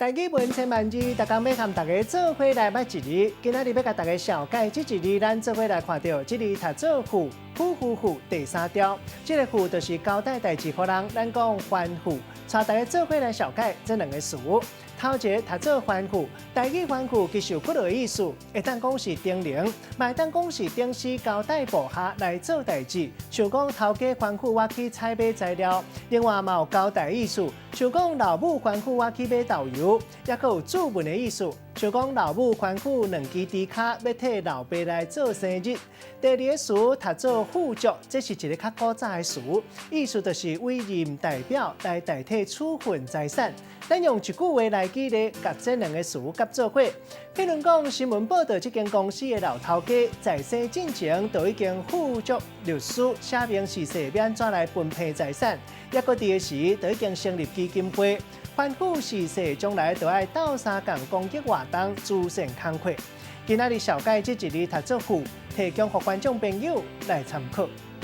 台語文千萬字，逐工欲佮大家做伙來捌一字。今仔日欲共大家紹介這一字，咱做伙來看著，這字讀做負，負負負第三調。這个負就是交代代誌予人，咱講吩咐。帶大家做伙來紹介這兩个詞。頭一个讀做吩咐，台語吩咐其實有幾个意思，會當講是叮嚀，嘛會當講是頂司交代部下來做代誌，像講頭家吩咐我去採買材料。另外嘛有交代意思，像講老母吩咐我去買豆油，抑閣有注文的意思，像講老母吩咐兩支豬跤欲替老爸來做生日。第二个詞讀做附囑，這是一个較古早的詞，意思就是委任代表來代替處分財產。咱用一句話來舉例，共這兩个詞結做伙。譬如講，新聞報導，這間公司的老頭家在生進前就已經付囑律師寫明時勢欲按怎來分配財產，抑閣佇个時就已經成立基金會，吩咐時勢將來就愛鬥相共公益活動慈善工課。今仔日紹介這一字讀做負，提供予觀眾朋友來參考。